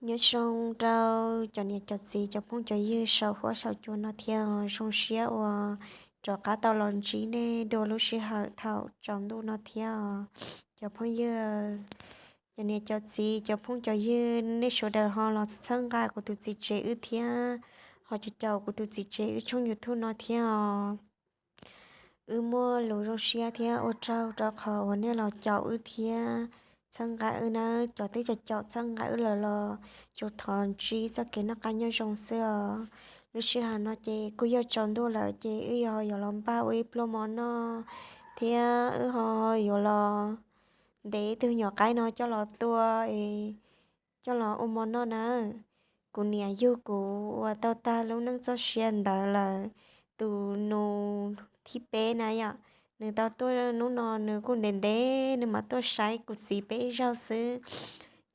Nyob zoo rau cov niam cov txiv cov phooj cov ywg saum huab saum cua no thiab. Zoo siab uas rov qab tau los ntsib nej dua lub sij hawm thaum tsaus ntuj no thiab. Cov phooj ywg, cov niam cov txiv cov phooj cov ywg, nej sawv daws ho los txhawb nqa kuv tus txiv tsev wb thiab, ho caum kuv tus txiv tsev wb tshooj YouTube no thiab os. Wb muaj lus zoo siab thiab ua tsaug rau qhov uas nej los caum wb thiab txhawb nqa wb nawb. Cov twb caum txhawb nqa wb lawm los tsuas thov ntsib txoj kev noj qab nyob zoo xwb os. Lub sij hawm no ces kuj yog tsaus ntuj lawm ces wb yog yuav los npaj ua ib pluag mov noj thiab wb ho yuav los ntes ib tug nyuam qaib no coj los tua es coj los ua mov noj nawb. Kuv niam yug kuv uas tau tag lub neej txoj sia ntawd lawm, tus nus thib peb na yom, nws tau tuaj hnub no nws kuj ntev ntev nws mam tuaj saib kuv txiv peb ib zaug xwb.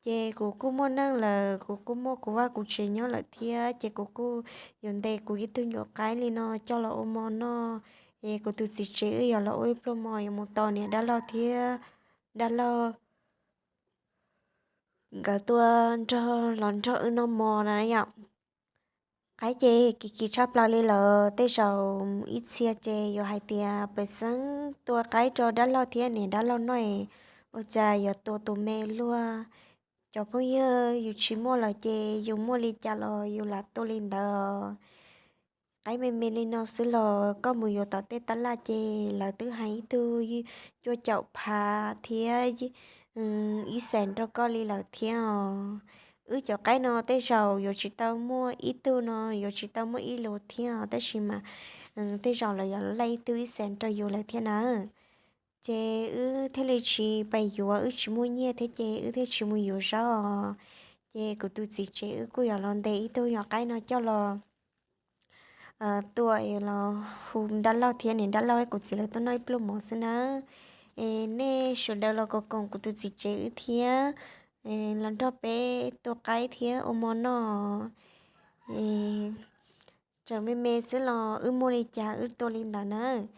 Ces kuv kuj muaj neej lawm, kuv kuj muaj kuv vaj kuv tsev nyob lawm thiab ces kuv kuj yuav ntes kuv ib tug nyuam qaib li no coj los ua mov noj. Es kuv tus txiv tsev wb yuav los ua ib pluag mov yuav mus tos niam dab laug thiab dab laug nkawd tuaj nrog los nrog wb noj mov na yom. Qaib ces kim kim tshaj plaws li lawm, tej zaum ib txhia ces yuav hais tias pem xeeb tua qaib rau dab laug thiab niam dab laug noj es ua cas yuav tua tus me luaj. Cov phooj ywg, yus tsis muaj lawm ces yus muaj li cas los yus lam tua li ntawd. Qaib me me li no xwb los koj mus yuav tom tej tab laj ces lawv twb hais ib tug cuaj caum phav thiab ib xees rau koj li lawm thiab os. Wb cov qaib no tej zaum yuav tsis tau muaj ib tug no, yuav tsis tau muaj ib lus thiab os, tab sis mas tej zaum lawv yuav laij ib tug ib xees rau yus lawm thiab na. Ces wb thiaj li tsis pais yuav, wb tsis muaj nyiaj thiab ces wb thiaj tsis mus yuav zaub os. Ces kuv tus txiv tsev wb kuj yuav los ntes ib tug nyuam qaib no coj los tua es los hu dab laug thiab niam dab laug kuv txiv lawv tuaj noj ib pluag mov xwb nawb. Es nej sawv daws los koom koom kuv tus txiv tsev wb thiab, los nrog peb tua qaib thiab ua mov noj. Tseem me me xwb los wb muaj li cas wb tua li ntawd nawb.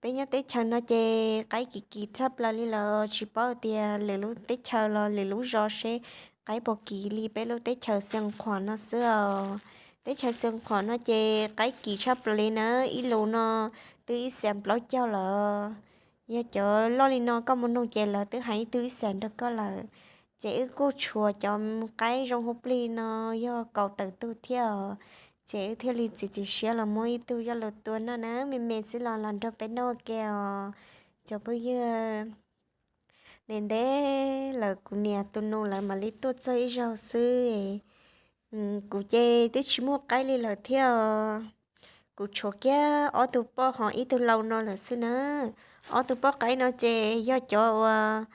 Peb nyob teb chaws no ces qaib kim kim tshaj plaws li lawm, tsis paub tias lwm lub teb chaws los lwm lub zos seb qaib puas kim li peb lub teb chaws Xeev Khuam no xwb os. Teb chaws Xeev Khuam no ces qaib kim tshaj plaws li na, ib lus no twb ib xees plaub caug lawm. Yog cov loj li no koj mus noog ces lawv twb hais ib tug ib xees rau koj lawm. Ces wb kuj tshuav cov qaib zoo hu plig no yog kaum tawm tug thiab os. Ces wb thiaj li txiav txim siab los muab ib tug coj los tua noj na, me me xwb los los nrog peb noj ua ke os. Cov phooj ywg, ntev ntev lawm kuv niam tus nus lawv mam li tuaj txog ib zaug xwb. Kuv ces twb tsis muaj qaib li lawm thiab os. Kuv tshuav kiag ob tug poj hos ib tug lau no lawm xwb na. Ob tug poj qaib no ces yog cov uas,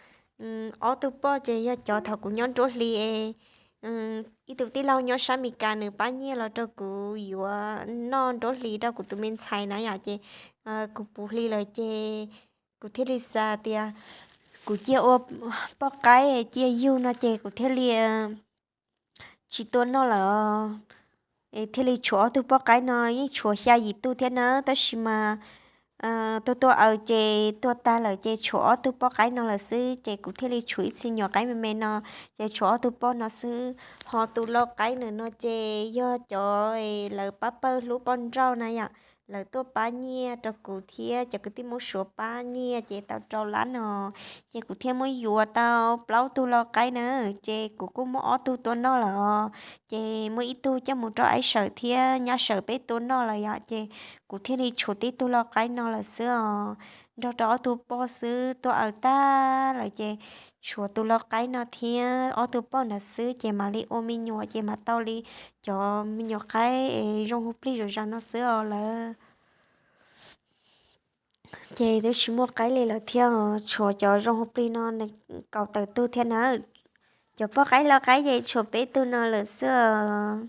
ob tug poj ces yog cov thaum kuv nyob nruab hlis es ib tug tij laug nyob sab Mes Kas nws pab nyiaj los rau kuv yuav noj nruab hlis rau kuv tus me ntxhais na yom, ces kuv puv hli lawm ces kuv thiaj li xav tias kuv cia ua poj qaib cia yug no ces kuv thiaj li tsis tua noj lawm. Thiaj li tshuav ob tug poj qaib no, yeej tshuav xya yim tug thiab na, tab sis mas tuaj tuaj aws ces tuag tag lawm ces tshuav ob tug poj qaib no lawm xwb, ces kuv thiaj li tshuav ib txhia nyuam qaib me me no, ces tshuav ob tug poj no xwb. Ho tus lau qaib ntawm no ces yog cov lawv pab pawg hlub poj nrauj na yom, lawv tuaj pab nyiaj rau kuv thiab cov kwv tij Hmoob Suav pab nyiaj ces tau rau lab no, ces kuv thiaj muab yuav tau plaub tug lau qaib na, ces kuv kuj muab ob tug tua noj lawm os, ces muab ib tug coj mus rau aib Sawm thiab nyab Sawm peb tua noj lawm yom, ces kuv thiaj li tshuav tib tug lau qaib no lawm xwb os, nrog rau ob tug poj xwb, tuaj aws tag lawm ces tshuav tus lau qaib no thiab ob tug poj ntawd xwb, ces mam li ua me nyuam ces mam tau li cov me nyuam qaib es zoo hu plig zom zaws no xwb os lawm. Ces twb tsis muaj qaib li lawm thiab, tshuav cov zoo hu plig no kaum tawm tug thiab na. Cov poj qaib lau qaib ces tshuav peb tug no lawm xwb os.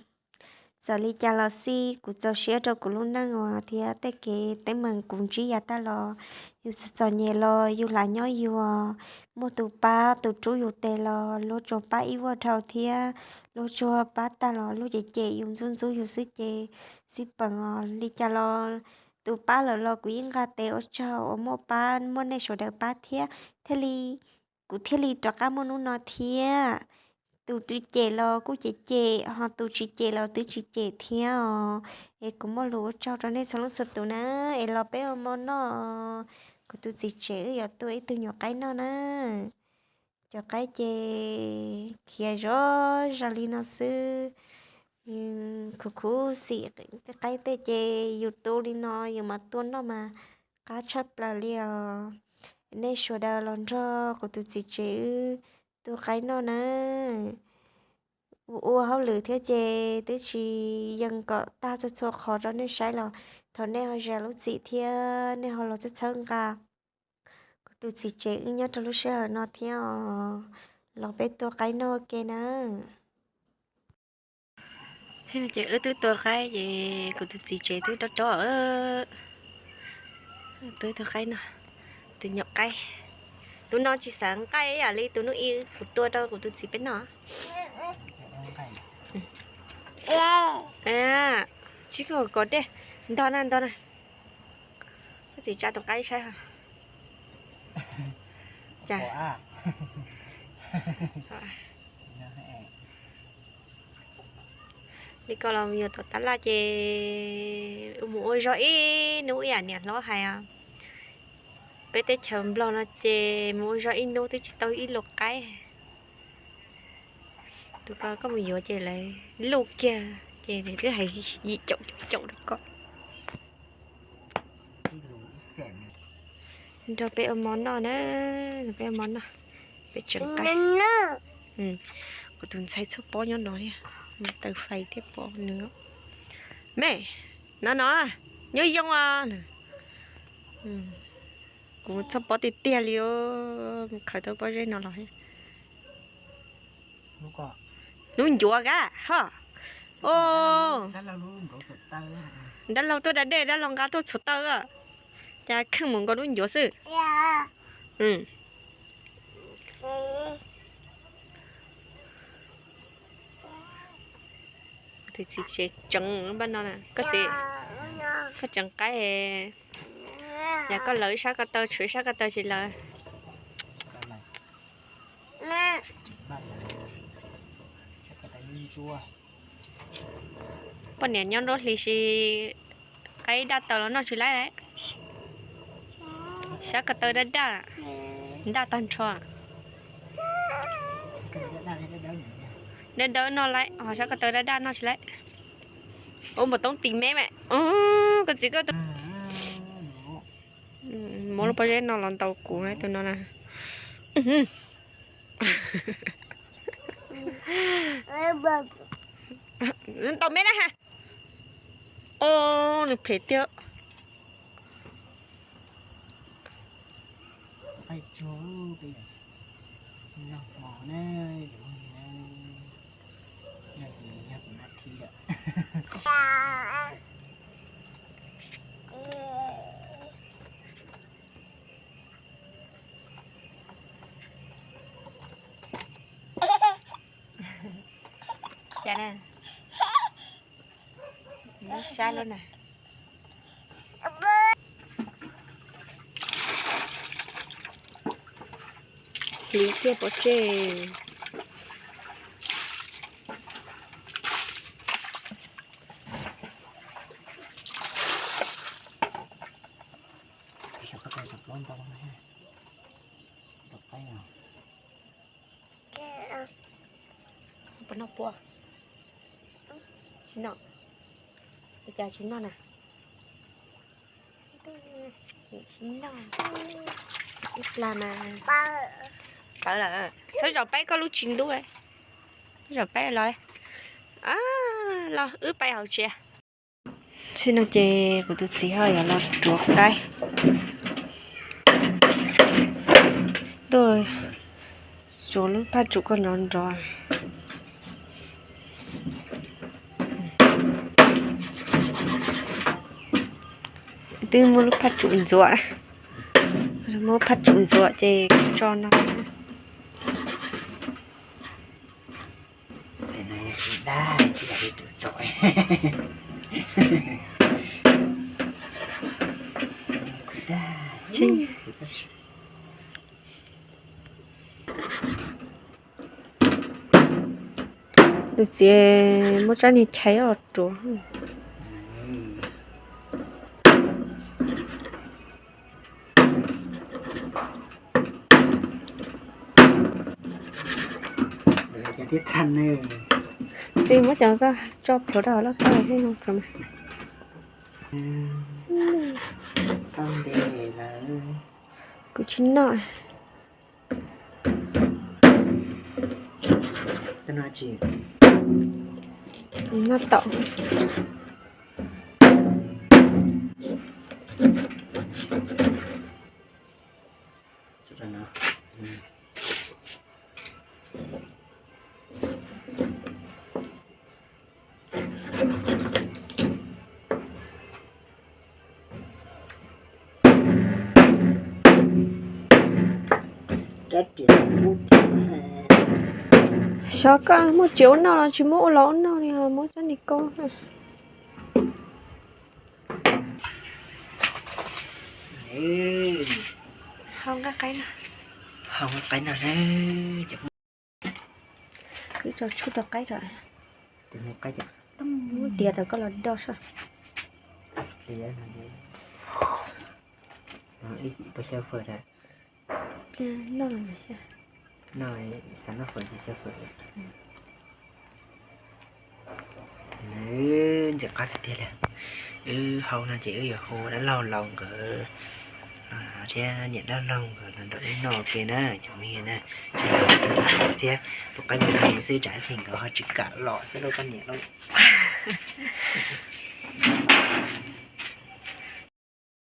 Txawm li cas los xij kuv txaus siab rau kuv lub neej uas thiab tej kev teeb meem kuv ntsib yav tag los, yus txom txom nyem los yus lam nyob yus, muaj tus pab tus rub yus tes los luag tsuas pab ib vuag dhau thiab, luag tsuas pab tag los luag cem cem yus ntxub ntxub yus xwb ces xij peem os. Li cas los tus pab lawm los kuv yeej nqa tes ua tsaug uas muaj pab, muaj nej sawv daws pab thiab, thiaj li, kuv thiaj li rov qab muaj hnub no thiab. Tus twb cem los kuj cem cem, ho tus tsis cem los twb tsis cem thiab os. Es kuv muaj lus ua tsaug rau nej txhua leej txhua tus na, es los peb ua mov noj. Kuv tus txiv tsev wb yuav tua ib tug nyuam qaib noj na. Cov qaib ces khiav zom zaws li no xwb. Khuv khuv xim tej qaib tej ces yus tu li no yus mam tua noj mas qab tshaj plaws li os. Nej sawv daws los nrog kuv tus txiv tsev wb tua qaib noj na. Ua ua hauj lwm thiab ces twb tsis yees kom tag txhua txhua qhov rau nej saib los thov nej ho zam lub txim thiab nej ho los txhawb txhawb nqa kuv tus txiv tsev wb nyob rau lub sij hawm no thiab os. Los peb tua qaib noj ua ke na. Ces wb twb tua qaib ces kuv tus txiv tsev twb rob rob. Tua ib tug qaib no, tus nyuam qaib. Tus no tsis xav nqaij ib yam li tus hnub ib kuv tua rau kuv tus txiv peb noj. Tsis kov dej, ntog na ntog na. Koj txiv tsa tus qaib saib. Li ko los mus yuav tom tab laj ces mus ua zog ib hnub ib yam niam hlob hais. Peb teb chaws Nplog no ces mus ua zog ib hnub twb tsis tau ib lus qaib. Tus ko koj mus yuav ces lawv luj kiag ces twb hais yim caum caum rau koj. Nrog peb ua mov noj na, peb ua mov noj, peb tseem qaib. Kuv tus ntxhais txhob pob nyob no thiab, taw fais thiab pob nws. Me, no no, nyob zoo os. Kuv txhob pob tiag tiag li, mus khaws tau pob zeb no los. Lub ncuav kab ho. Dab laug tuaj da dej, dab laug nqa tuaj txhuav taw. Cas kheej mus nkaus lub ncuav xwb. Tus txiv tsev tseev npaj no, koj tseev qaib, yog koj lawv sab ko taw, tshuav sab ko taw tsis lawv. Poj niam nyob nruab hlis si, qaib daj taws los noj tsis laib. Sab ko taw daj daj, daj tag nrho. Dawb dawb noj laib, ho sab ko taw daj daj noj tsis laib. Ua npam toob tis me me, koj txiv koj tus. Muab lub pob zeb no los ntaus kuv tus no na. Ntaus me na ha. Os, nws phem tiag. Cas na, lub sab lub na. Hliv kiag pov tseg. Puas noj puas? Tsis noj. Ua cas tsis noj na? Tsis noj. Ib plag mas tawv lawm. Txhob zom peb koj lub tsis ntub. Zom peb los. Los wb pais hauv tsev. Txij no ces kuv tus txiv ho yuav los ruav qaib. Tuaj tsuav lub phaj tsum koj nrov nrov. Twb muab lub phaj tsum ntxuav, muab phaj tsum ntxuav ces tso no. Tus txiv muab tsab niag chais los ruam. Txiv muab cov koj tso plhuav rau hauv lauj kaub thiab no plhuav mas. Kuv tsis noj. Noj tau. Xyov koj muaj tsev ua noj los tsis muab ua los ua noj li, muab tsab niag kaub. Hau nqaij qaib no. Hau nqaij qaib no. Wb tso tshuaj rau qaib rau. Muab diav tau koj los do soj. Ib chim pab xyaw fawm tas. Noj los mas xyaw. Noj, xav noj fawm ces xyaw fawm. Ntxim qab tiag tiag li. Wb hau no ces wb yuav hu dab laug laus nkawd thiab niam dab laug nkawd los nrog wb noj ua ke na cov me na. Thiab tus qaib me me xwb tsam ib chim nkawd ho tsis kam los xwb lauj koj niam lauj.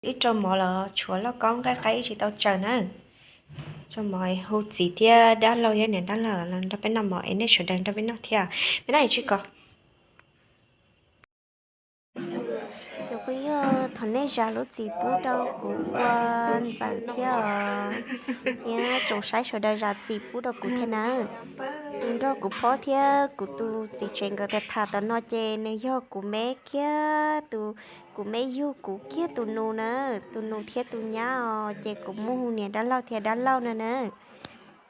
Wb rau mov los tshuav lauj kaub nqaij qaib wb tsis tau tsaws na. Rau mov hu txiv thiab dab laug thiab niam dab laug los nrog peb noj mov es nej sawv daws nrog peb noj thiab. Peb noj tsis kos. Cov phooj ywg, thov nej zam lub txim pub rau kuv ua ntxawm thiab os, thiab tsoom saib sawv daws zam txim pub rau kuv thiab nawb. Tus nrog kuv phob thiab kuv tus txiv tsev nkawd tham tham tom no ces nws yog kuv me kiag tus, kuv me yug kuv kiag tus nus na, tus nus thiab tus nyab os, ces kuv muab hu niam dab laug thiab dab laug no na.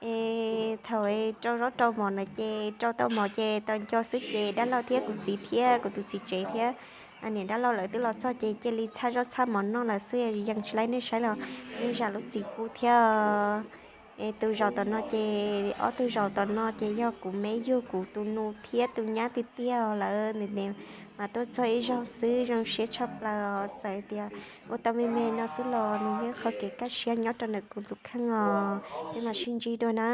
Es thaum rau zaub rau mov na ces rau tau mov ces tau nco xwb ces dab laug thiab kuv txiv thiab kuv tus txiv tsev thiab niam dab laug lawv twb los txog ces cia li txhaj zaub txhaj mov noj lawm xwb, yeej tsis laib nej saib los nej zam lub txim pub thiab. Es tus zaum tom no ces, ob tug zaum tom no ces yog kuv me yug kuv tus nus thiab tus nyab tiag tiag lawm, mas tuaj txog ib zaug xwb zoo siab tshaj plaws os, txawm tias ua tau me me no xwb los nws yog qhov kev kaj siab nyob rau ntawm kuv tus kheej os, peb mam sib ntsib dua na.